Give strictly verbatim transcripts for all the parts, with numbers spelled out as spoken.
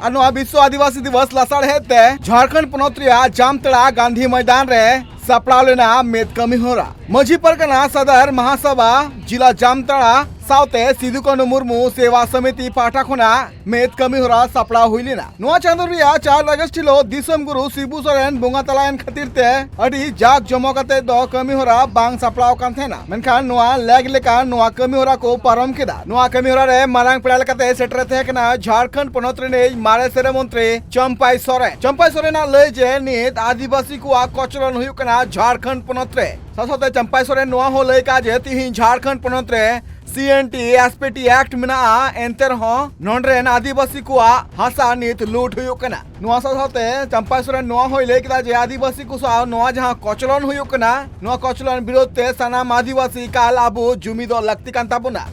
ᱟᱨ ᱱᱚᱣᱟ ᱵᱤᱥᱥᱚ ᱟᱹᱫᱤᱵᱟᱹᱥᱤ ᱫᱤᱵᱚᱥ ᱞᱟᱥᱟᱲᱦᱮᱫ ᱛᱮ ᱡᱷᱟᱲᱠᱷᱚᱸᱰ ᱯᱚᱱᱚᱛ ᱨᱮᱭᱟᱜ ᱡᱟᱢᱛᱟᱲᱟ ᱜᱟᱱᱫᱷᱤ ᱢᱚᱭᱫᱟᱱ ᱨᱮ ᱥᱟᱯᱲᱟᱣ ᱞᱮᱱᱟ ᱢᱤᱫ ᱠᱟᱹᱢᱤ ᱦᱚᱨᱟ᱾ ᱢᱟᱹᱡᱷᱤ ᱯᱟᱨᱜᱟᱱᱟ ᱥᱚᱫᱚᱨ ᱢᱟᱦᱟᱥᱚᱵᱷᱟ ᱡᱤᱞᱟ ᱡᱟᱢᱛᱟᱲᱟ ᱥᱟᱶᱛᱮ ᱥᱤᱫᱩ ᱠᱟᱹᱱᱦᱩ ᱢᱩᱨᱢᱩ ᱥᱮᱵᱟ ᱥᱚᱢᱤᱛᱤ ᱯᱟᱦᱴᱟ ᱠᱷᱚᱱᱟᱜ ᱢᱤᱫ ᱠᱟᱹᱢᱤ ᱦᱚᱨᱟ ᱥᱟᱯᱲᱟᱣ ᱦᱩᱭ ᱞᱮᱱᱟ᱾ ᱱᱚᱣᱟ ᱪᱟᱸᱫᱚ ᱨᱮᱭᱟᱜ ᱪᱟᱨ ᱟᱜᱚᱥᱴ ᱦᱤᱞᱳᱜ ᱫᱤᱥᱚᱢ ᱜᱩᱨᱩ ᱥᱤᱵᱩ ᱥᱚᱨᱮᱱ ᱵᱚᱸᱜᱟ ᱛᱟᱞᱟᱭᱮᱱ ᱠᱷᱟᱹᱛᱤᱨ ᱛᱮ ᱟᱹᱰᱤ ᱡᱟᱠ ᱡᱚᱢᱚᱠ ᱟᱛᱮ ᱫᱚ ᱠᱟᱹᱢᱤ ᱦᱚᱨᱟ ᱵᱟᱝ ᱥᱟᱯᱲᱟᱣ ᱟᱠᱟᱱ ᱛᱟᱦᱮᱱᱟ, ᱢᱮᱱᱠᱷᱟᱱ ᱱᱚᱣᱟ ᱞᱮᱜ ᱞᱮᱠᱟᱱ ᱱᱚᱣᱟ ᱠᱟᱹᱢᱤ ᱦᱚᱨᱟ ᱠᱚ ᱯᱟᱨᱚᱢ ᱠᱮᱫᱟ᱾ ᱱᱚᱣᱟ ᱠᱟᱹᱢᱤ ᱦᱚᱨᱟ ᱨᱮ ᱢᱟᱨᱟᱝ ᱯᱮᱲᱟ ᱞᱮᱠᱟᱛᱮ ᱥᱮᱴᱮᱨ ᱛᱟᱦᱮᱸ ᱠᱟᱱᱟ ᱡᱷᱟᱲᱠᱷᱚᱸᱰ ᱯᱚᱱᱚᱛ ᱨᱤᱱᱤᱡ ᱢᱟᱨᱮ ᱥᱤᱨᱟᱹ ᱢᱚᱱᱛᱨᱤ ᱪᱟᱢᱯᱟᱭ ᱥᱚᱨᱮᱱ᱾ ᱪᱟᱢᱯᱟᱭ ᱥᱚᱨᱮᱱᱟᱜ ᱞᱟᱹᱭ ᱡᱮ ᱱᱤᱛ ᱟᱹᱫᱤᱵᱟᱹᱥᱤ ᱠᱚᱣᱟᱜ ᱠᱚᱪᱞᱚᱱ ᱦᱩᱭᱩᱜ ᱠᱟᱱᱟ ᱡᱷᱟᱲᱠᱷᱚᱸᱰ ᱯᱚᱱᱚᱛ ᱨᱮ᱾ ᱥᱟᱶ ᱥᱟᱶᱛᱮ ᱪᱟᱢᱯᱟᱭ ᱥᱚᱨᱮᱱ ᱱᱚᱣᱟ ᱦᱚᱸ ᱞᱟᱹᱭ ᱠᱟᱜᱼᱟ ᱡᱮ ᱛᱤᱦᱤᱧ ᱡᱷᱟᱲᱠᱷᱚᱸᱰ ᱯᱚᱱᱚᱛ ᱨᱮ C N T S P T act ᱢᱮᱱᱟᱜᱼᱟ, ᱮᱱᱛᱮ ᱨᱮᱦᱚᱸ ᱱᱚᱰᱮ ᱨᱮᱱ ᱟᱹᱫᱤᱵᱟᱹᱥᱤ ᱠᱚᱣᱟᱜ ᱦᱟᱥᱟ ᱱᱤᱛ ᱞᱩᱴ ᱦᱩᱭᱩᱜ ᱠᱟᱱᱟ᱾ ᱱᱚᱣᱟ ᱥᱟᱶ ᱥᱟᱶᱛᱮ ᱪᱟᱢᱯᱟᱭ ᱥᱚᱨᱮᱱ ᱱᱚᱣᱟ ᱦᱚᱸᱭ ᱞᱟᱹᱭ ᱠᱮᱫᱟ ᱡᱮ ᱟᱹᱫᱤᱵᱟᱹᱥᱤ ᱠᱚ ᱥᱟᱶ ᱱᱚᱣᱟ ᱡᱟᱦᱟᱸ ᱠᱚᱪᱞᱚᱱ ᱦᱩᱭᱩᱜ ᱠᱟᱱᱟ, ᱱᱚᱣᱟ ᱠᱚᱪᱞᱚᱱ ᱵᱤᱨᱳᱫᱷ ᱛᱮ ᱥᱟᱱᱟᱢ ᱟᱹᱫᱤᱵᱟᱹᱥᱤ ᱮᱠᱟᱞ ᱟᱵᱚ ᱡᱩᱢᱤᱫᱚᱜ ᱞᱟᱹᱠᱛᱤ ᱠᱟᱱ ᱛᱟᱵᱚᱱᱟ᱾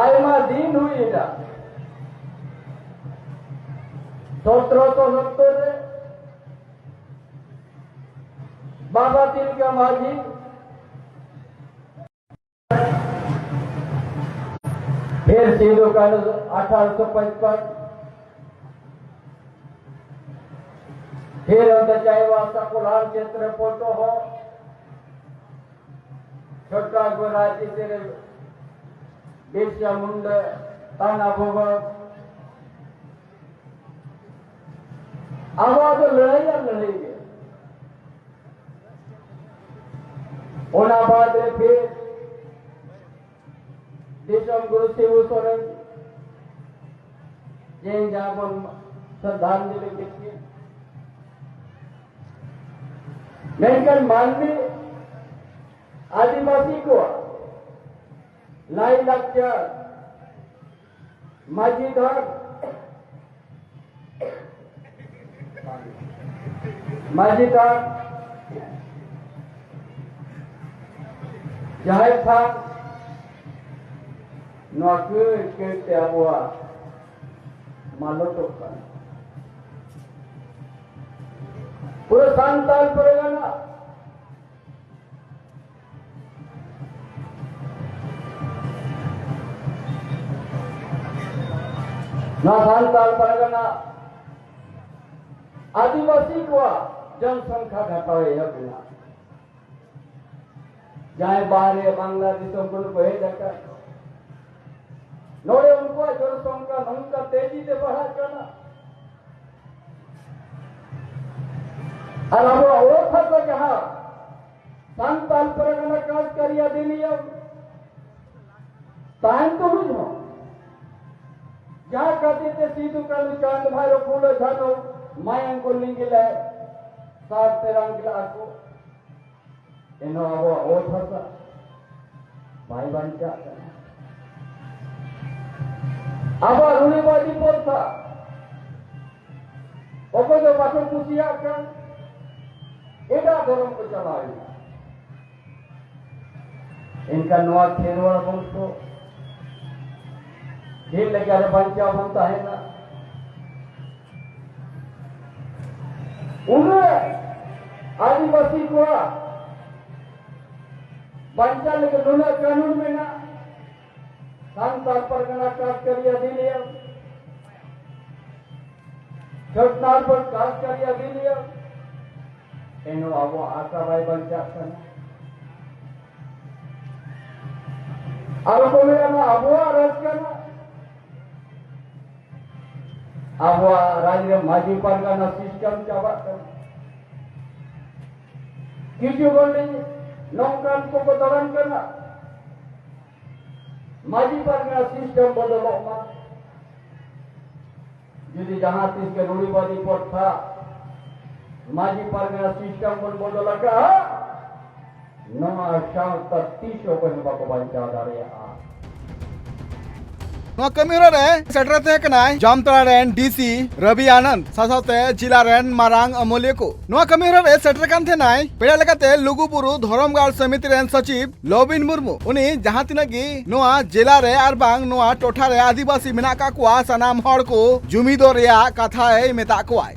ᱟᱭᱢᱟ ᱫᱤᱱ ᱦᱩᱭ ᱮᱱᱟ, ᱥᱚᱛᱨᱚᱥᱚ ᱥᱚᱛᱛᱚᱨ ᱨᱮ ᱵᱟᱵᱟ ᱛᱤᱞᱠᱟᱹ ᱢᱟᱹᱡᱷᱤ ᱯᱷᱤᱨ ᱥᱤᱫᱩ ᱠᱟᱹᱱᱦᱩ ᱟᱴᱷᱟᱨᱚᱥᱚ ᱯᱟᱸᱪᱯᱟᱱ, ᱯᱷᱤᱨ ᱚᱱᱛᱮ ᱪᱟᱭᱵᱟᱥᱟ ᱠᱳᱞᱦᱟᱱ ᱪᱤᱛᱨᱚᱯᱚᱴ ᱦᱚᱸ, ᱪᱷᱳᱴᱟ ᱜᱚᱨᱟᱡᱤ ᱛᱮᱨᱮ ᱵᱤᱨᱥᱟ ᱢᱩᱱᱰᱟ ᱛᱟᱱᱟ ᱵᱷᱚᱵᱚᱱ, ᱟᱵᱚᱣᱟᱜ ᱫᱚ ᱞᱟᱹᱲᱦᱟᱹᱭ ᱟᱨ ᱞᱟᱹᱲᱦᱟᱹᱭ ᱜᱮ᱾ ᱚᱱᱟ ᱵᱟᱫ ᱨᱮ ᱯᱷᱤᱨ ᱫᱤᱥᱚᱢ ᱜᱩᱨᱩ ᱥᱤᱵᱩ ᱥᱚᱨᱮᱱ ᱡᱮ ᱡᱟᱦᱟᱸ ᱵᱚᱱ ᱥᱨᱚᱫᱷᱟᱧᱡᱚᱞᱤ ᱠᱮᱫ ᱜᱮ᱾ ᱢᱮᱱᱠᱷᱟᱱ ᱢᱟᱹᱱᱢᱤ ᱟᱹᱫᱤᱵᱟᱹᱥᱤ ᱠᱚᱣᱟᱜ ᱞᱟᱭ ᱞᱟᱠᱪᱟᱨ, ᱢᱟᱹᱡᱷᱤ ᱛᱷᱟᱱ, ᱢᱟᱹᱡᱷᱤ ᱛᱷᱟᱱ, ᱡᱟᱦᱮᱨ ᱛᱷᱟᱱ, ᱱᱚᱣᱟ ᱠᱟᱹᱡ ᱠᱟᱹᱡ ᱛᱮ ᱟᱵᱚᱣᱟᱜ ᱢᱟᱞᱚᱴᱚᱜ ᱠᱟᱱᱟ᱾ ᱯᱩᱨᱟᱹ ᱥᱟᱱᱛᱟᱲ ᱯᱟᱨᱜᱟᱱᱟ, ᱱᱚᱣᱟ ᱥᱟᱱᱛᱟᱲ ᱯᱟᱨᱜᱟᱱᱟ ᱟᱹᱫᱤᱵᱟᱹᱥᱤ ᱠᱚᱣᱟᱜ ᱡᱚᱱᱥᱚᱝᱠᱷᱟ ᱜᱷᱟᱴᱟᱣ ᱮᱦᱚᱵ ᱮᱱᱟ᱾ ᱡᱟᱦᱟᱸᱭ ᱵᱟᱦᱨᱮ ᱵᱟᱝᱞᱟ ᱫᱤᱥᱚᱢ ᱠᱷᱚᱱ ᱠᱚ ᱦᱮᱡ ᱟᱠᱟᱱ, ᱱᱚᱰᱮ ᱩᱱᱠᱩᱣᱟᱜ ᱡᱚᱱᱥᱚᱝᱠᱷᱟ ᱱᱚᱝᱠᱟ ᱛᱮᱡᱤ ᱛᱮ ᱵᱟᱲᱦᱟᱜ ᱠᱟᱱᱟ᱾ ᱟᱨ ᱟᱵᱚᱣᱟᱜ ᱚᱛ ᱦᱟᱥᱟ ᱡᱟᱦᱟᱸ ᱥᱟᱱᱛᱟᱲ ᱯᱟᱨᱜᱟᱱᱟ ᱠᱟᱥ ᱠᱟᱨᱤ ᱟᱫᱤᱱᱤᱭᱚᱢ ᱛᱟᱦᱮᱱ ᱛᱩᱞᱩᱡ ᱦᱚᱸ, ᱡᱟᱦᱟᱸ ᱠᱷᱟᱹᱛᱤᱨ ᱛᱮ ᱥᱤᱫᱩ ᱠᱟᱹᱱᱦᱩ ᱪᱟᱸᱫ ᱵᱷᱟᱭᱨᱚ ᱯᱷᱩᱞᱚ ᱡᱷᱟᱱᱚ ᱢᱟᱭᱟᱝ ᱠᱚ ᱞᱤᱸᱜᱤ ᱞᱮᱫ, ᱥᱟᱨ ᱛᱮ ᱨᱟᱝ ᱞᱮᱫᱼᱟ ᱠᱚ, ᱮᱱᱦᱚᱸ ᱟᱵᱚᱣᱟᱜ ᱚᱛ ᱦᱟᱥᱟ ᱵᱟᱭ ᱵᱟᱧᱪᱟᱜ ᱠᱟᱱᱟ᱾ ᱟᱵᱚᱣᱟᱜ ᱨᱩᱲᱤᱵᱟᱹᱫᱤ ᱯᱨᱚᱛᱷᱟ, ᱚᱠᱚᱭ ᱫᱚ ᱵᱟᱠᱚ ᱠᱩᱥᱤᱭᱟᱜ ᱠᱟᱱ, ᱮᱴᱟᱜ ᱫᱷᱚᱨᱚᱢ ᱠᱚ ᱪᱟᱞᱟᱣ ᱮᱱᱟ᱾ ᱮᱱᱠᱷᱟᱱ ᱱᱚᱣᱟ ᱠᱷᱮᱨᱣᱟᱲ ᱵᱚᱝᱥᱚ ᱪᱮᱫ ᱞᱮᱠᱟᱨᱮ ᱵᱟᱧᱪᱟᱣ ᱵᱚᱱ ᱛᱟᱦᱮᱱᱟ? ᱩᱱᱟᱹᱜ ᱟᱹᱫᱤᱵᱟᱹᱥᱤ ᱠᱚᱣᱟᱜ ᱵᱟᱧᱪᱟᱣ ᱞᱟᱹᱜᱤᱫ ᱱᱩᱱᱟᱹᱜ ᱠᱟᱹᱱᱩᱱ ᱢᱮᱱᱟᱜ, ᱥᱟᱱᱛᱟᱲ ᱯᱟᱨᱜᱟᱱᱟ ᱠᱟᱥ ᱠᱟᱨᱤ ᱟᱫᱷᱤᱱᱤᱭᱚᱢ, ᱪᱷᱚᱴᱱᱟᱨᱯᱩᱨ ᱠᱟᱥ ᱠᱟᱨᱤ ᱟᱫᱷᱤᱱᱤᱭᱚᱢ, ᱮᱱᱦᱚᱸ ᱟᱵᱚᱣᱟᱜ ᱟᱥᱟ ᱵᱟᱭ ᱵᱟᱧᱪᱟᱜ ᱠᱟᱱᱟ᱾ ᱟᱨ ᱠᱚ ᱢᱮᱱᱟ, ᱱᱚᱣᱟ ᱟᱵᱚᱣᱟᱜ ᱨᱟᱡᱽ ᱠᱟᱱᱟ, ᱟᱵᱚᱣᱟᱜ ᱨᱟᱡᱽ ᱨᱮ ᱢᱟᱹᱡᱷᱤ ᱯᱟᱨᱜᱟᱱᱟ ᱥᱤᱥᱴᱮᱢ ᱪᱟᱵᱟᱜ ᱠᱟᱱᱟ᱾ ᱠᱤᱪᱷᱩ ᱜᱟᱱ ᱱᱚᱝᱠᱟᱱ ᱠᱚᱠᱚ ᱫᱟᱬᱟᱱ ᱠᱟᱱᱟ, ᱢᱟᱹᱡᱷᱤ ᱯᱟᱨᱜᱟᱱᱟ ᱥᱤᱥᱴᱮᱢ ᱵᱚᱫᱚᱞᱚᱜ ᱢᱟ᱾ ᱡᱩᱫᱤ ᱡᱟᱦᱟᱸ ᱛᱤᱥ ᱜᱮ ᱨᱩᱲᱤᱵᱟᱹᱫᱤ ᱯᱨᱚᱛᱷᱟ ᱢᱟᱹᱡᱷᱤ ᱯᱟᱨᱜᱟᱱᱟ ᱥᱤᱥᱴᱮᱢ ᱵᱚᱱ ᱵᱚᱫᱚᱞ ᱟᱠᱟᱫᱼᱟ, ᱱᱚᱣᱟ ᱥᱟᱶᱛᱟ ᱛᱤᱥ ᱚᱠᱚᱭ ᱦᱚᱸ ᱵᱟᱠᱚ ᱵᱟᱧᱪᱟᱣ ᱫᱟᱲᱮᱭᱟᱜᱼᱟ᱾ ᱱᱚᱣᱟ ᱠᱟᱹᱢᱤᱦᱚᱨᱟ ᱨᱮ ᱥᱮᱴᱮᱨ ᱛᱟᱦᱮᱸ ᱠᱟᱱᱟᱭ ᱡᱟᱢᱛᱟᱲᱟ ᱨᱮᱱ ᱰᱤ ᱥᱤ ᱨᱚᱵᱤ ᱟᱱᱚᱱᱫ, ᱥᱟᱶ ᱥᱟᱶᱛᱮ ᱡᱤᱞᱟ ᱨᱮᱱ ᱢᱟᱨᱟᱝ ᱟᱹᱢᱟᱹᱞᱤᱭᱟᱹ ᱠᱚ᱾ ᱱᱚᱣᱟ ᱠᱟᱹᱢᱤᱦᱚᱨᱟ ᱨᱮ ᱥᱮᱴᱮᱨ ᱠᱟᱱ ᱛᱟᱦᱮᱱᱟᱭ ᱯᱮᱲᱟ ᱞᱮᱠᱟᱛᱮ ᱞᱩᱜᱩ ᱵᱩᱨᱩ ᱫᱷᱚᱨᱚᱢ ᱜᱟᱲ ᱥᱚᱢᱤᱛᱤ ᱨᱮᱱ ᱥᱚᱪᱤᱵᱽ ᱞᱚᱵᱤᱱ ᱢᱩᱨᱢᱩ᱾ ᱩᱱᱤ ᱡᱟᱦᱟᱸ ᱛᱤᱱᱟᱹᱜ ᱜᱮ ᱱᱚᱣᱟ ᱡᱮᱞᱟ ᱨᱮ ᱟᱨ ᱵᱟᱝ ᱱᱚᱣᱟ ᱴᱚᱴᱷᱟ ᱨᱮ ᱟᱹᱫᱤᱵᱟᱹᱥᱤ ᱢᱮᱱᱟᱜ ᱟᱠᱟᱫ ᱠᱚᱣᱟ, ᱥᱟᱱᱟᱢ ᱦᱚᱲ ᱠᱚ ᱡᱩᱢᱤᱫᱚᱜ ᱨᱮᱭᱟᱜ ᱠᱟᱛᱷᱟᱭ ᱢᱮᱛᱟᱜ ᱠᱚᱣᱟᱭ᱾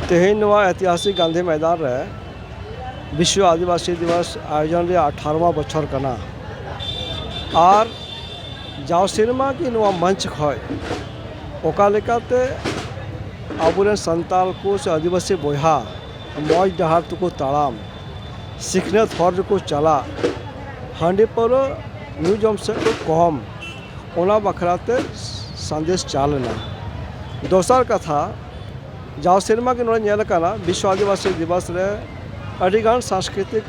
ᱛᱮᱦᱮᱧ ᱱᱚᱣᱟ ᱮᱛᱤᱦᱟᱥᱤᱠ ᱜᱟᱱᱫᱷᱤ ᱢᱚᱭᱫᱟᱱ ᱨᱮ ᱵᱤᱥᱣᱚ ᱟᱹᱫᱤᱵᱟᱹᱥᱤ ᱫᱤᱵᱚᱥ ᱟᱭᱳᱡᱚᱱ ᱨᱮᱭᱟᱜ ᱟᱴᱷᱟᱨᱚᱣᱟ ᱵᱚᱪᱷᱚᱨ ᱠᱟᱱᱟ᱾ ᱟᱨ ᱡᱟᱣ ᱥᱮᱨᱢᱟ ᱜᱮ ᱱᱚᱣᱟ ᱢᱚᱧᱪ ᱠᱷᱚᱱ ᱚᱠᱟ ᱞᱮᱠᱟᱛᱮ ᱟᱵᱚᱨᱮᱱ ᱥᱟᱱᱛᱟᱲ ᱠᱚ ᱥᱮ ᱟᱹᱫᱤᱵᱟᱹᱥᱤ ᱵᱚᱭᱦᱟ ᱢᱚᱡᱽ ᱰᱟᱦᱟᱨ ᱛᱮᱠᱚ ᱛᱟᱲᱟᱢ, ᱥᱤᱠᱷᱱᱟᱹᱛ ᱦᱚᱨ ᱨᱮᱠᱚ ᱪᱟᱞᱟᱜ, ᱦᱟᱺᱰᱤ ᱯᱟᱹᱣᱨᱟᱹ ᱧᱩ ᱡᱚᱢ ᱥᱮᱫ ᱠᱚ ᱠᱚᱢ, ᱚᱱᱟ ᱵᱟᱠᱷᱨᱟ ᱛᱮ ᱥᱟᱸᱫᱮᱥ ᱪᱟᱞ ᱮᱱᱟ᱾ ᱫᱚᱥᱟᱨ ᱠᱟᱛᱷᱟ, ᱡᱟᱣ ᱥᱮᱨᱢᱟ ᱜᱮ ᱱᱚᱰᱮ ᱧᱮᱞ ᱟᱠᱟᱱᱟ, ᱵᱤᱥᱣ ᱟᱹᱫᱤᱵᱟᱹᱥᱤ ᱫᱤᱵᱚᱥ ᱨᱮ ᱟᱹᱰᱤᱜᱟᱱ ᱥᱟᱝᱥᱠᱨᱤᱛᱤᱠ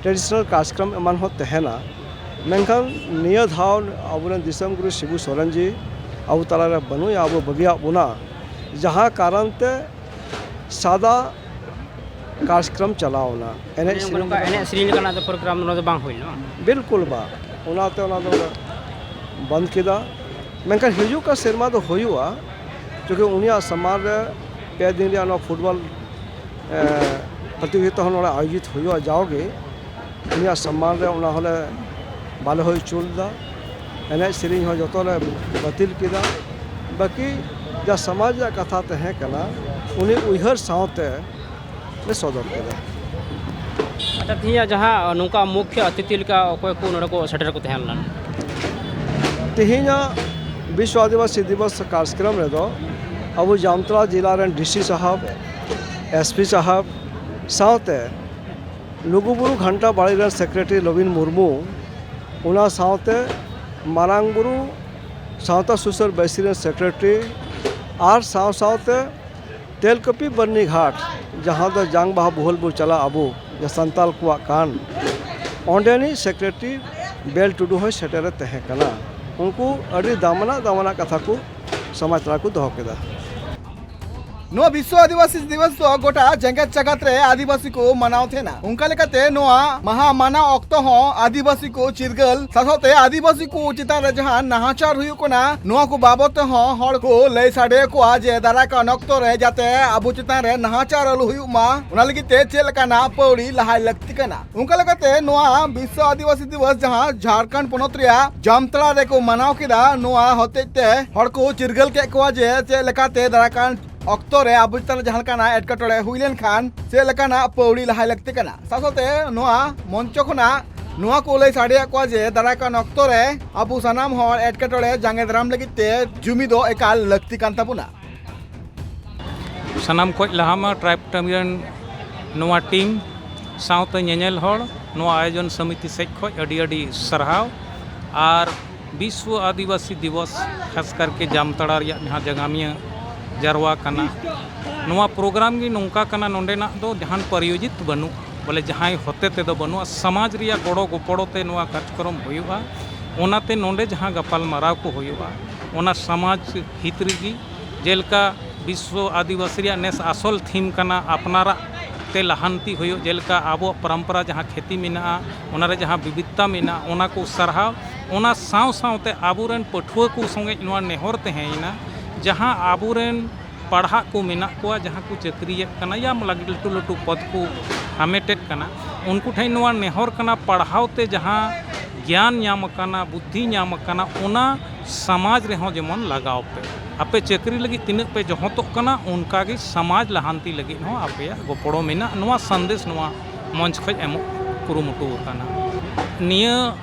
traditional ᱠᱟᱨᱡᱚᱠᱨᱚᱢ ᱮᱢᱟᱱ ᱦᱚᱸ ᱛᱟᱦᱮᱱᱟ, ᱢᱮᱱᱠᱷᱟᱱ ᱱᱤᱭᱟᱹ ᱫᱷᱟᱣ ᱟᱵᱚᱨᱮᱱ ᱫᱤᱥᱚᱢ ᱜᱩᱨᱩ ᱥᱤᱵᱩ ᱥᱚᱨᱮᱱ ᱡᱤ ᱟᱵᱚ ᱛᱟᱞᱟᱨᱮ ᱵᱟᱹᱱᱩᱭᱟ, ᱟᱵᱚ ᱵᱟᱹᱜᱤᱭᱟᱜ ᱵᱚᱱᱟ, ᱡᱟᱦᱟᱸ ᱠᱟᱨᱚᱱ ᱛᱮ ᱥᱟᱫᱟ ᱠᱟᱨᱡᱚᱠᱨᱚᱢ ᱪᱟᱞᱟᱣ ᱮᱱᱟ᱾ ᱮᱱᱮᱡ ᱢᱟᱱᱮ ᱥᱮᱨᱮᱧ ᱱᱚᱝᱠᱟ ᱨᱮᱱᱟᱜ ᱮᱱᱮᱡ ᱥᱮᱨᱮᱧ ᱞᱮᱠᱟᱱᱟᱜ ᱫᱚ ᱯᱨᱳᱜᱨᱟᱢ ᱱᱚᱰᱮ ᱫᱚ ᱵᱟᱝ ᱦᱩᱭ ᱞᱮᱱᱟ, ᱵᱟᱝ? ᱵᱤᱞᱠᱩᱞ ᱵᱟᱝ, ᱚᱱᱟᱛᱮ ᱚᱱᱟ ᱫᱚ ᱵᱚᱱᱫ ᱠᱮᱫᱟ᱾ ᱢᱮᱱᱠᱷᱟᱱ ᱦᱤᱡᱩᱜ ᱠᱟᱱ ᱥᱮᱨᱢᱟ ᱫᱚ ᱦᱩᱭᱩᱜᱼᱟ, ᱪᱩᱸᱠᱤ ᱩᱱᱤᱭᱟᱜ ᱥᱟᱢᱟᱝ ᱨᱮ ᱯᱮ ᱫᱤᱱ ᱨᱮᱭᱟᱜ ᱱᱚᱣᱟ ᱯᱷᱩᱴᱵᱚᱞ, ᱮ, ᱯᱨᱚᱛᱤᱡᱳᱜᱤᱛᱟ ᱦᱚᱸ ᱱᱚᱰᱮ ᱟᱭᱳᱡᱤᱛ ᱦᱩᱭᱩᱜᱼᱟ᱾ ᱡᱟᱣᱜᱮ ᱩᱱᱤᱭᱟᱜ ᱥᱚᱢᱢᱟᱱ ᱨᱮ ᱚᱱᱟ ᱦᱚᱸᱞᱮ ᱵᱟᱞᱮ ᱦᱩᱭ ᱦᱚᱪᱚ ᱞᱮᱫᱟ᱾ ᱮᱱᱮᱡ ᱥᱮᱨᱮᱧ ᱦᱚᱸ ᱡᱚᱛᱚ ᱞᱮ ᱵᱟᱹᱛᱤᱞ ᱠᱮᱫᱟ᱾ ᱵᱟᱹᱠᱤ ᱡᱟ ᱥᱚᱢᱟᱡᱽ ᱨᱮᱭᱟᱜ ᱠᱟᱛᱷᱟ ᱛᱟᱦᱮᱸ ᱠᱟᱱᱟ, ᱩᱱᱤ ᱩᱭᱦᱟᱹᱨ ᱥᱟᱶᱛᱮ ᱞᱮ ᱥᱚᱫᱚᱨ ᱠᱮᱫᱟ᱾ ᱟᱪᱪᱷᱟ, ᱛᱮᱦᱮᱧᱟᱜ ᱡᱟᱦᱟᱸ ᱱᱚᱝᱠᱟ ᱢᱩᱠᱷᱭᱚ ᱚᱛᱤᱛᱷᱤ ᱞᱮᱠᱟ ᱚᱠᱚᱭ ᱠᱚ ᱱᱚᱰᱮ ᱠᱚ ᱥᱮᱴᱮᱨ ᱠᱚ ᱛᱟᱦᱮᱸ ᱞᱮᱱᱟ? ᱛᱮᱦᱮᱧᱟᱜ ᱵᱤᱥᱣ ᱟᱹᱫᱤᱵᱟᱹᱥᱤ ᱫᱤᱵᱚᱥ ᱠᱟᱨᱡᱚᱠᱨᱚᱢ ᱨᱮᱫᱚ ᱟᱵᱚ ᱡᱟᱢᱛᱟᱲᱟ ᱡᱮᱞᱟ ᱨᱮᱱ ᱰᱤ ᱥᱤ ᱥᱟᱦᱟᱵ, ᱮᱥ ᱯᱤ ᱥᱟᱦᱟᱵ ᱥᱟᱶᱛᱮ ᱞᱩᱜᱩᱵᱩᱨᱩ ᱜᱷᱟᱱᱴᱟ ᱵᱟᱲᱤ ᱨᱮᱱ ᱥᱮᱠᱨᱮᱴᱟᱨᱤ ᱞᱚᱵᱤᱱ ᱢᱩᱨᱢᱩ, ᱚᱱᱟ ᱥᱟᱶᱛᱮ ᱢᱟᱨᱟᱝ ᱵᱩᱨᱩ ᱥᱟᱶᱛᱟ ᱥᱩᱥᱟᱹᱨ ᱵᱟᱹᱭᱥᱤ ᱨᱮᱱ ᱥᱮᱠᱨᱮᱴᱟᱨᱤ ᱟᱨ ᱥᱟᱶ ᱥᱟᱶᱛᱮ ᱛᱮᱞᱠᱟᱹᱯᱤ ᱵᱟᱹᱨᱱᱤ ᱜᱷᱟᱴ, ᱡᱟᱦᱟᱸ ᱫᱚ ᱡᱟᱝ ᱵᱟᱦᱟ ᱵᱚᱦᱮᱞ ᱵᱚ ᱪᱟᱞᱟᱜ ᱟᱵᱚ, ᱡᱟᱦᱟᱸ ᱥᱟᱱᱛᱟᱞ ᱠᱚᱣᱟᱜ ᱠᱟᱱ, ᱚᱸᱰᱮᱱᱤᱡ ᱥᱮᱠᱨᱮᱴᱟᱨᱤ ᱵᱮᱞ ᱴᱩᱰᱩ ᱦᱚᱸᱭ ᱥᱮᱴᱮᱨᱮ ᱛᱟᱦᱮᱸ ᱠᱟᱱᱟ᱾ ᱩᱱᱠᱩ ᱟᱹᱰᱤ ᱫᱟᱢᱟᱱᱟᱜ ᱫᱟᱢᱟᱱᱟᱜ ᱠᱟᱛᱷᱟ ᱠᱚ ᱥᱚᱢᱟᱡᱽ ᱛᱟᱞᱟ ᱠᱚ ᱫᱚᱦᱚ ᱠᱮᱫᱟ᱾ ᱱᱚᱣᱟ ᱵᱤᱥᱣ ᱟᱹᱫᱤᱵᱟᱹᱥᱤ ᱫᱤᱵᱚᱥ ᱫᱚ ᱜᱚᱴᱟ ᱡᱮᱜᱮᱛ ᱡᱟᱠᱟᱛ ᱨᱮ ᱟᱹᱫᱤᱵᱟᱹᱥᱤ ᱠᱚ ᱢᱟᱱᱟᱣ ᱛᱟᱦᱮᱱᱟ᱾ ᱚᱱᱠᱟ ᱞᱮᱠᱟᱛᱮ ᱱᱚᱣᱟ ᱢᱟᱦᱟ ᱢᱟᱱᱟᱣ ᱚᱠᱛᱚ ᱦᱚᱸ ᱟᱹᱫᱤᱵᱟᱹᱥᱤ ᱠᱚ ᱪᱤᱨᱜᱟᱹᱞ ᱥᱟᱶᱛᱮ ᱟᱹᱫᱤᱵᱟᱹᱥᱤ ᱠᱚ ᱪᱮᱛᱟᱱ ᱨᱮ ᱡᱟᱦᱟᱸ ᱱᱟᱦᱟᱪᱟᱨ ᱦᱩᱭᱩᱜ ᱠᱟᱱᱟ, ᱱᱚᱣᱟ ᱠᱚ ᱵᱟᱵᱚᱛ ᱛᱮᱦᱚᱸ ᱦᱚᱲ ᱠᱚ ᱞᱟᱹᱭ ᱥᱟᱰᱮ ᱟᱠᱚᱣᱟ ᱡᱮ ᱫᱟᱨᱟᱭ ᱠᱟᱱ ᱚᱠᱛᱚ ᱨᱮ ᱡᱟᱛᱮ ᱟᱵᱚ ᱪᱮᱛᱟᱱ ᱨᱮ ᱱᱟᱦᱟᱪᱟᱨ ᱟᱞᱚ ᱦᱩᱭᱩᱜ ᱢᱟ, ᱚᱱᱟ ᱞᱟᱹᱜᱤᱫ ᱛᱮ ᱪᱮᱫ ᱞᱮᱠᱟᱱᱟᱜ ᱯᱟᱹᱣᱲᱤ ᱞᱟᱦᱟᱭ ᱞᱟᱹᱠᱛᱤ ᱠᱟᱱᱟ᱾ ᱚᱱᱠᱟ ᱞᱮᱠᱟᱛᱮ ᱱᱚᱣᱟ ᱵᱤᱥᱣ ᱟᱹᱫᱤᱵᱟᱹᱥᱤ ᱫᱤᱵᱚᱥ ᱡᱟᱦᱟᱸ ᱡᱷᱟᱲᱠᱷᱚᱸᱰ ᱯᱚᱱᱚᱛ ᱨᱮᱭᱟᱜ ᱡᱟᱢᱛᱟᱲᱟ ᱨᱮᱠᱚ ᱢᱟᱱᱟᱣ ᱠᱮᱫᱟ, ᱱᱚᱣᱟ ᱦᱚᱛᱮᱡ ᱛᱮ ᱦᱚᱲ ᱠᱚ ᱪᱤᱨᱜᱟᱹᱞ ᱠᱮᱫ ᱠᱚᱣᱟ ᱡᱮ ᱪᱮᱫ ᱞᱮᱠᱟᱛᱮ ᱫᱟᱨᱟᱭ ᱠᱟᱱ ᱚᱠᱛᱚ ᱨᱮ ᱟᱵᱚ ᱪᱮᱛᱟᱱ ᱨᱮ ᱡᱟᱦᱟᱸ ᱞᱮᱠᱟᱱᱟᱜ ᱮᱴᱠᱮᱴᱚᱬᱮ ᱦᱩᱭ ᱞᱮᱱᱠᱷᱟᱱ ᱪᱮᱫ ᱞᱮᱠᱟᱱᱟᱜ ᱯᱟᱹᱣᱲᱤ ᱞᱟᱦᱟᱭ ᱞᱟᱹᱠᱛᱤ ᱠᱟᱱᱟ᱾ ᱥᱟᱶ ᱥᱟᱶᱛᱮ ᱱᱚᱣᱟ ᱢᱚᱧᱪᱚ ᱠᱷᱚᱱᱟᱜ ᱱᱚᱣᱟ ᱠᱚ ᱞᱟᱹᱭ ᱥᱟᱰᱮᱭᱟᱫ ᱠᱚᱣᱟ ᱡᱮ ᱫᱟᱨᱟᱭ ᱠᱟᱱ ᱚᱠᱛᱚ ᱨᱮ ᱟᱵᱚ ᱥᱟᱱᱟᱢ ᱦᱚᱲ ᱮᱴᱠᱮᱴᱚᱬᱮ ᱡᱟᱸᱜᱮ ᱫᱟᱨᱟᱢ ᱞᱟᱹᱜᱤᱫ ᱛᱮ ᱡᱩᱢᱤᱫᱚᱜ ᱮᱠᱟᱞ ᱞᱟᱹᱠᱛᱤ ᱠᱟᱱ ᱛᱟᱵᱚᱱᱟ᱾ ᱥᱟᱱᱟᱢ ᱠᱷᱚᱱ ᱞᱟᱦᱟ ᱢᱟ ᱴᱨᱟᱭᱤᱵᱽ ᱴᱟᱹᱢᱤ ᱨᱮᱱ ᱱᱚᱣᱟ ᱴᱤᱢ ᱥᱟᱶᱛᱮ ᱧᱮᱧᱮᱞ ᱦᱚᱲ, ᱱᱚᱣᱟ ᱟᱭᱳᱡᱚᱱ ᱥᱚᱢᱤᱛᱤ ᱥᱮᱫ ᱠᱷᱚᱱ ᱟᱹᱰᱤ ᱟᱹᱰᱤ ᱥᱟᱨᱦᱟᱣ᱾ ᱟᱨ ᱵᱤᱥᱣᱚ ᱟᱹᱫᱤᱵᱟᱹᱥᱤ ᱫᱤᱵᱚᱥ ᱠᱷᱟᱥ ᱠᱟᱨᱠᱮ ᱡᱟᱢᱛᱟᱲᱟ ᱨᱮᱭᱟᱜ ᱡᱟᱦᱟᱸ ᱡᱟᱜᱟᱢᱤᱭᱟᱹ ᱡᱟᱨᱣᱟ ᱠᱟᱱᱟ, ᱱᱚᱣᱟ ᱯᱨᱳᱜᱨᱟᱢ ᱜᱮ ᱱᱚᱝᱠᱟ ᱠᱟᱱᱟ, ᱱᱚᱸᱰᱮᱱᱟᱜ ᱫᱚ ᱡᱟᱦᱟᱱ ᱯᱨᱟᱭᱳᱡᱤᱛ ᱵᱟᱹᱱᱩᱜᱼᱟ, ᱵᱚᱞᱮ ᱡᱟᱦᱟᱸᱭ ᱦᱚᱛᱮ ᱛᱮᱫᱚ ᱵᱟᱹᱱᱩᱜᱼᱟ, ᱥᱚᱢᱟᱡᱽ ᱨᱮᱭᱟᱜ ᱜᱚᱲᱚ ᱜᱚᱯᱚᱲᱚ ᱛᱮ ᱱᱚᱣᱟ ᱠᱟᱨᱡᱚᱠᱨᱚᱢ ᱦᱩᱭᱩᱜᱼᱟ᱾ ᱚᱱᱟᱛᱮ ᱱᱚᱸᱰᱮ ᱡᱟᱦᱟᱸ ᱜᱟᱯᱟᱞ ᱢᱟᱨᱟᱣ ᱠᱚ ᱦᱩᱭᱩᱜᱼᱟ, ᱚᱱᱟ ᱥᱚᱢᱟᱡᱽ ᱦᱤᱛ ᱨᱮᱜᱮ᱾ ᱡᱮᱞᱮᱠᱟ ᱵᱤᱥᱣᱚ ᱟᱹᱫᱤᱵᱟᱹᱥᱤ ᱨᱮᱭᱟᱜ ᱱᱮᱥ ᱟᱥᱚᱞ ᱛᱷᱤᱢ ᱠᱟᱱᱟ ᱟᱯᱱᱟᱨᱟᱜ ᱛᱮ ᱞᱟᱦᱟᱱᱛᱤ ᱦᱩᱭᱩᱜ, ᱡᱮᱞᱮᱠᱟ ᱟᱵᱚᱣᱟᱜ ᱯᱚᱨᱚᱢᱯᱚᱨᱟ ᱡᱟᱦᱟᱸ ᱠᱷᱮᱛᱤ ᱢᱮᱱᱟᱜᱼᱟ, ᱚᱱᱟᱨᱮ ᱡᱟᱦᱟᱸ ᱵᱤᱵᱤᱫᱷᱛᱟ ᱢᱮᱱᱟᱜᱼᱟ, ᱚᱱᱟ ᱠᱚ ᱥᱟᱨᱦᱟᱣ᱾ ᱚᱱᱟ ᱥᱟᱶ ᱥᱟᱶᱛᱮ ᱟᱵᱚᱨᱮᱱ ᱯᱟᱹᱴᱷᱩᱣᱟᱹ ᱠᱚ ᱥᱚᱸᱜᱮ ᱱᱚᱣᱟ ᱱᱮᱦᱚᱨ ᱛᱟᱦᱮᱸᱭᱮᱱᱟ, ᱡᱟᱦᱟᱸ ᱟᱵᱚᱨᱮᱱ ᱯᱟᱲᱦᱟᱜ ᱠᱚ ᱢᱮᱱᱟᱜ ᱠᱚᱣᱟ, ᱡᱟᱦᱟᱸ ᱠᱚ ᱪᱟᱹᱠᱨᱤᱭᱮᱫ ᱠᱟᱱᱟ ᱭᱟ ᱞᱟᱹᱴᱩ ᱞᱟᱹᱴᱩ ᱯᱚᱫᱽ ᱠᱚ ᱦᱟᱢᱮᱴᱮᱫ ᱠᱟᱱᱟ, ᱩᱱᱠᱩ ᱴᱷᱮᱱ ᱱᱚᱣᱟ ᱱᱮᱦᱚᱨ ᱠᱟᱱᱟ, ᱯᱟᱲᱦᱟᱣ ᱛᱮ ᱡᱟᱦᱟᱸ ᱜᱮᱭᱟᱱ ᱧᱟᱢ ᱟᱠᱟᱱᱟ, ᱵᱩᱫᱽᱫᱷᱤ ᱧᱟᱢ ᱟᱠᱟᱱᱟ, ᱚᱱᱟ ᱥᱚᱢᱟᱡᱽ ᱨᱮᱦᱚᱸ ᱡᱮᱢᱚᱱ ᱞᱟᱜᱟᱣ ᱯᱮ᱾ ᱟᱯᱮ ᱪᱟᱹᱠᱨᱤ ᱞᱟᱹᱜᱤᱫ ᱛᱤᱱᱟᱹᱜ ᱯᱮ ᱡᱚᱦᱚᱛᱚᱜ ᱠᱟᱱᱟ, ᱚᱱᱠᱟ ᱜᱮ ᱥᱚᱢᱟᱡᱽ ᱞᱟᱦᱟᱱᱛᱤ ᱞᱟᱹᱜᱤᱫ ᱦᱚᱸ ᱟᱯᱮᱭᱟᱜ ᱜᱚᱯᱚᱲᱚ ᱢᱮᱱᱟᱜ, ᱱᱚᱣᱟ ᱥᱟᱸᱫᱮᱥ ᱱᱚᱣᱟ ᱢᱚᱧᱪ ᱠᱷᱚᱱ ᱮᱢᱚᱜ ᱠᱩᱨᱩᱢᱩᱴᱩ ᱟᱠᱟᱱᱟ᱾ ᱱᱤᱭᱟᱹ,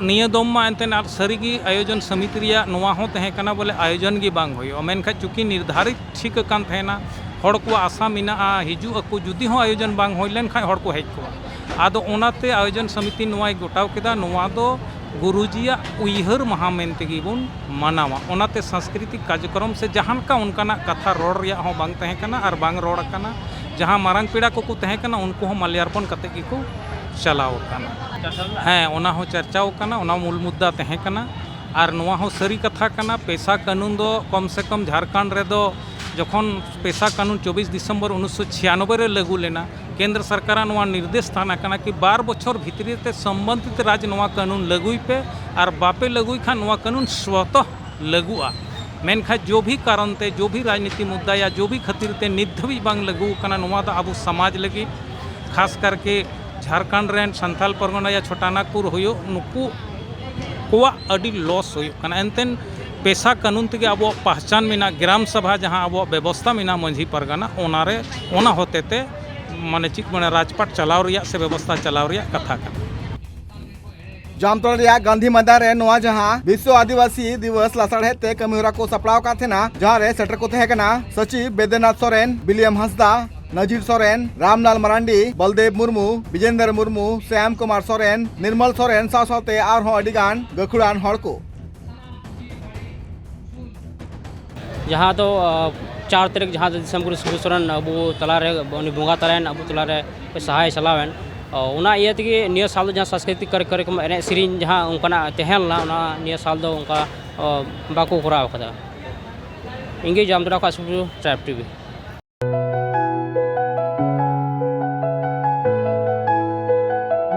ᱱᱤᱭᱟᱹ ᱫᱚᱢ ᱢᱟ ᱮᱱᱛᱮᱫ ᱟᱨ ᱥᱟᱹᱨᱤᱜᱮ ᱟᱭᱳᱡᱚᱱ ᱥᱚᱢᱤᱛᱤ ᱨᱮᱭᱟᱜ ᱱᱚᱣᱟ ᱦᱚᱸ ᱛᱟᱦᱮᱸ ᱠᱟᱱᱟ, ᱵᱚᱞᱮ ᱟᱭᱳᱡᱚᱱ ᱜᱮ ᱵᱟᱝ ᱦᱩᱭᱩᱜᱼᱟ, ᱢᱮᱱᱠᱷᱟᱱ ᱪᱩᱸᱠᱤ ᱱᱤᱨᱫᱷᱟᱨᱤᱛ ᱴᱷᱤᱠ ᱟᱠᱟᱱ ᱛᱟᱦᱮᱱᱟ, ᱦᱚᱲ ᱠᱚᱣᱟᱜ ᱟᱥᱟ ᱢᱮᱱᱟᱜᱼᱟ, ᱦᱤᱡᱩᱜ ᱟᱠᱚ, ᱡᱩᱫᱤ ᱦᱚᱸ ᱟᱭᱳᱡᱚᱱ ᱵᱟᱝ ᱦᱩᱭ ᱞᱮᱱ ᱠᱷᱟᱱ ᱦᱚᱲ ᱠᱚ ᱦᱮᱡ ᱠᱚᱜᱼᱟ᱾ ᱟᱫᱚ ᱚᱱᱟᱛᱮ ᱟᱭᱳᱡᱚᱱ ᱥᱚᱢᱤᱛᱤ ᱱᱚᱣᱟᱭ ᱜᱚᱴᱟᱣ ᱠᱮᱫᱟ, ᱱᱚᱣᱟ ᱫᱚ ᱜᱩᱨᱩᱡᱤᱭᱟᱜ ᱩᱭᱦᱟᱹᱨ ᱢᱟᱦᱟ ᱢᱮᱱ ᱛᱮᱜᱮ ᱵᱚᱱ ᱢᱟᱱᱟᱣᱟ᱾ ᱚᱱᱟᱛᱮ ᱥᱟᱝᱥᱠᱨᱤᱛᱤᱠ ᱠᱟᱨᱡᱚᱠᱨᱚᱢ ᱥᱮ ᱡᱟᱦᱟᱸ ᱞᱮᱠᱟ ᱚᱱᱠᱟᱱᱟᱜ ᱠᱟᱛᱷᱟ ᱨᱚᱲ ᱨᱮᱭᱟᱜ ᱦᱚᱸ ᱵᱟᱝ ᱛᱟᱦᱮᱸ ᱠᱟᱱᱟ ᱟᱨ ᱵᱟᱝ ᱨᱚᱲ ᱟᱠᱟᱱᱟ᱾ ᱡᱟᱦᱟᱸ ᱢᱟᱨᱟᱝ ᱯᱮᱲᱟ ᱠᱚᱠᱚ ᱛᱟᱦᱮᱸ ᱠᱟᱱᱟ, ᱩᱱᱠᱩ ᱦᱚᱸ ᱢᱟᱞᱭᱟᱨᱯᱚᱱ ᱠᱟᱛᱮ ᱜᱮᱠᱚ ᱪᱟᱞᱟᱣ ᱟᱠᱟᱱᱟ᱾ ᱦᱮᱸ, ᱚᱱᱟ ᱦᱚᱸ ᱪᱟᱨᱪᱟᱣ ᱟᱠᱟᱱᱟ, ᱚᱱᱟ ᱢᱩᱞ ᱢᱩᱫᱽᱫᱟ ᱛᱟᱦᱮᱸ ᱠᱟᱱᱟ᱾ ᱟᱨ ᱱᱚᱣᱟ ᱦᱚᱸ ᱥᱟᱹᱨᱤ ᱠᱟᱛᱷᱟ ᱠᱟᱱᱟ, ᱯᱮᱥᱟ ᱠᱟᱹᱱᱩᱱ ᱫᱚ ᱠᱚᱢ ᱥᱮ ᱠᱚᱢ ᱡᱷᱟᱲᱠᱷᱚᱸᱰ ᱨᱮᱫᱚ ᱡᱚᱠᱷᱚᱱ ᱯᱮᱥᱟ ᱠᱟᱹᱱᱩᱱ ᱪᱚᱵᱵᱤᱥ ᱰᱤᱥᱮᱢᱵᱚᱨ ᱩᱱᱤᱥᱥᱚ ᱪᱷᱤᱭᱟᱱᱚᱵᱵᱳᱭ ᱨᱮ ᱞᱟᱹᱜᱩ ᱞᱮᱱᱟ, ᱠᱮᱱᱫᱨᱚ ᱥᱚᱨᱠᱟᱨᱟᱜ ᱱᱚᱣᱟ ᱱᱤᱨᱫᱮᱥ ᱛᱟᱦᱮᱸ ᱠᱟᱱᱟ ᱠᱤ ᱵᱟᱨ ᱵᱚᱪᱷᱚᱨ ᱵᱷᱤᱛᱨᱤ ᱛᱮ ᱥᱚᱢᱵᱚᱱᱫᱷᱤᱛ ᱨᱟᱡᱽ ᱱᱚᱣᱟ ᱠᱟᱹᱱᱩᱱ ᱞᱟᱹᱜᱩᱭ ᱯᱮ, ᱟᱨ ᱵᱟᱯᱮ ᱞᱟᱹᱜᱩᱭ ᱠᱷᱟᱱ ᱱᱚᱣᱟ ᱠᱟᱹᱱᱩᱱ ᱥᱣᱚᱛᱚ ᱞᱟᱹᱜᱩᱜᱼᱟ᱾ ᱢᱮᱱᱠᱷᱟᱱ ᱡᱚ ᱵᱷᱤ ᱠᱟᱨᱚᱱ ᱛᱮ, ᱡᱚ ᱵᱷᱤ ᱨᱟᱡᱽᱱᱤᱛᱤ ᱢᱩᱫᱽᱫᱟ ᱭᱟ ᱡᱚ ᱵᱷᱤ ᱠᱷᱟᱹᱛᱤᱨ ᱛᱮ ᱱᱤᱛ ᱫᱷᱟᱹᱵᱤᱡ ᱵᱟᱝ ᱞᱟᱹᱜᱩ ᱟᱠᱟᱱᱟ, ᱱᱚᱣᱟ ᱫᱚ ᱟᱵᱚ ᱥᱚᱢᱟᱡᱽ ᱞᱟᱹᱜᱤᱫ, ᱠᱷᱟᱥ ᱠᱟᱨᱠᱮ ᱡᱷᱟᱲᱠᱷᱚᱸᱰ ᱨᱮᱱ ᱥᱟᱱᱛᱟᱞ ᱯᱟᱨᱜᱟᱱᱟ ᱭᱟ ᱪᱷᱳᱴᱟ ᱱᱟᱜᱽᱯᱩᱨ ᱦᱩᱭᱩᱜ, ᱱᱩᱠᱩ ᱠᱚᱣᱟᱜ ᱟᱹᱰᱤ ᱞᱚᱥ ᱦᱩᱭᱩᱜ ᱠᱟᱱᱟ᱾ ᱮᱱᱛᱮᱱ ᱯᱮᱥᱟ ᱠᱟᱹᱱᱩᱱ ᱛᱮᱜᱮ ᱟᱵᱚᱣᱟᱜ ᱯᱟᱦᱪᱟᱱ ᱢᱮᱱᱟᱜᱼᱟ, ᱜᱨᱟᱢ ᱥᱟᱵᱷᱟ ᱡᱟᱦᱟᱸ ᱟᱵᱚᱣᱟᱜ ᱵᱮᱵᱚᱥᱛᱷᱟ ᱢᱮᱱᱟᱜᱼᱟ ᱢᱟᱹᱡᱷᱤ ᱯᱟᱨᱜᱟᱱᱟ, ᱚᱱᱟᱨᱮ, ᱚᱱᱟ ᱦᱚᱛᱮ ᱛᱮ ᱢᱟᱱᱮ ᱪᱮᱫ ᱢᱟᱱᱮ ᱨᱟᱡᱽᱯᱟᱴ ᱪᱟᱞᱟᱣ ᱨᱮᱭᱟᱜ ᱥᱮ ᱵᱮᱵᱚᱥᱛᱷᱟ ᱪᱟᱞᱟᱣ ᱨᱮᱭᱟᱜ ᱠᱟᱛᱷᱟ ᱠᱟᱱᱟ᱾ ᱡᱟᱢᱛᱟᱲᱟ ᱨᱮᱭᱟᱜ ᱜᱟᱱᱫᱷᱤ ᱢᱚᱭᱫᱟᱱ ᱨᱮ ᱱᱚᱣᱟ ᱡᱟᱦᱟᱸ ᱵᱤᱥᱣᱚ ᱟᱹᱫᱤᱵᱟᱹᱥᱤ ᱫᱤᱵᱚᱥ ᱞᱟᱥᱟᱲᱦᱮᱫ ᱛᱮ ᱠᱟᱹᱢᱤ ᱦᱚᱨᱟ ᱠᱚ ᱥᱟᱯᱲᱟᱣ ᱟᱠᱟᱫ ᱛᱟᱦᱮᱱᱟ, ᱡᱟᱦᱟᱸ ᱨᱮ ᱥᱮᱴᱮᱨ ᱠᱚ ᱛᱟᱦᱮᱸ ᱠᱟᱱᱟ ᱥᱚᱪᱤᱵᱽ ᱵᱮᱫᱮᱱᱟᱛᱷ ᱥᱚᱨᱮᱱ, ᱵᱤᱞᱤᱭᱟᱢ ᱦᱟᱸᱥᱫᱟ, ᱱᱟᱡᱤᱨ ᱥᱚᱨᱮᱱ, ᱨᱟᱢᱞᱟᱞ ᱢᱟᱨᱟᱱᱰᱤ, ᱵᱚᱞᱫᱮᱵᱽ ᱢᱩᱨᱢᱩ, ᱵᱤᱡᱮᱱᱫᱚᱨ ᱢᱩᱨᱢᱩ, ᱥᱭᱟᱢ ᱠᱩᱢᱟᱨ ᱥᱚᱨᱮᱱ, ᱱᱤᱨᱢᱚᱞ ᱥᱚᱨᱮᱱ ᱥᱟᱶ ᱥᱟᱶᱛᱮ ᱟᱨᱦᱚᱸ ᱟᱹᱰᱤ ᱜᱟᱱ ᱜᱟᱹᱠᱷᱩᱲᱟᱱ ᱦᱚᱲ ᱠᱚ᱾ ᱡᱟᱦᱟᱸ ᱫᱚ, ᱟᱸ, ᱪᱟᱨ ᱛᱟᱹᱨᱤᱠᱷ, ᱡᱟᱦᱟᱸ ᱫᱚ ᱫᱤᱥᱚᱢ ᱜᱩᱨᱩ ᱥᱤᱵᱩ ᱥᱚᱨᱮᱱ ᱟᱵᱚ ᱛᱟᱞᱟᱨᱮ, ᱩᱱᱤ ᱵᱚᱸᱜᱟ ᱛᱟᱞᱟᱭᱮᱱ, ᱟᱵᱚ ᱛᱟᱞᱟᱨᱮ ᱥᱟᱦᱟᱭ ᱪᱟᱞᱟᱣᱮᱱ, ᱚ, ᱚᱱᱟ ᱤᱭᱟᱹ ᱛᱮᱜᱮ ᱱᱤᱭᱟᱹ ᱥᱟᱞ ᱫᱚ ᱡᱟᱦᱟᱸ ᱥᱟᱝᱥᱠᱨᱤᱛᱤᱠ ᱠᱟᱨᱭᱚᱠᱨᱚᱢ, ᱮᱱᱮᱡ ᱥᱮᱨᱮᱧ ᱡᱟᱦᱟᱸ ᱚᱱᱠᱟᱱᱟᱜ ᱛᱟᱦᱮᱸ ᱞᱮᱱᱟ, ᱚᱱᱟ ᱱᱤᱭᱟᱹ ᱥᱟᱞ ᱫᱚ ᱚᱱᱠᱟ, ᱚ, ᱵᱟᱠᱚ ᱠᱚᱨᱟᱣ ᱠᱟᱫᱟ᱾ ᱤᱧᱜᱮ ᱡᱟᱢᱛᱟᱲᱟ ᱠᱷᱚᱱ ᱥᱩᱵᱨᱚ, ᱴᱨᱟᱭᱤᱵᱽ ᱴᱤᱵᱷᱤ᱾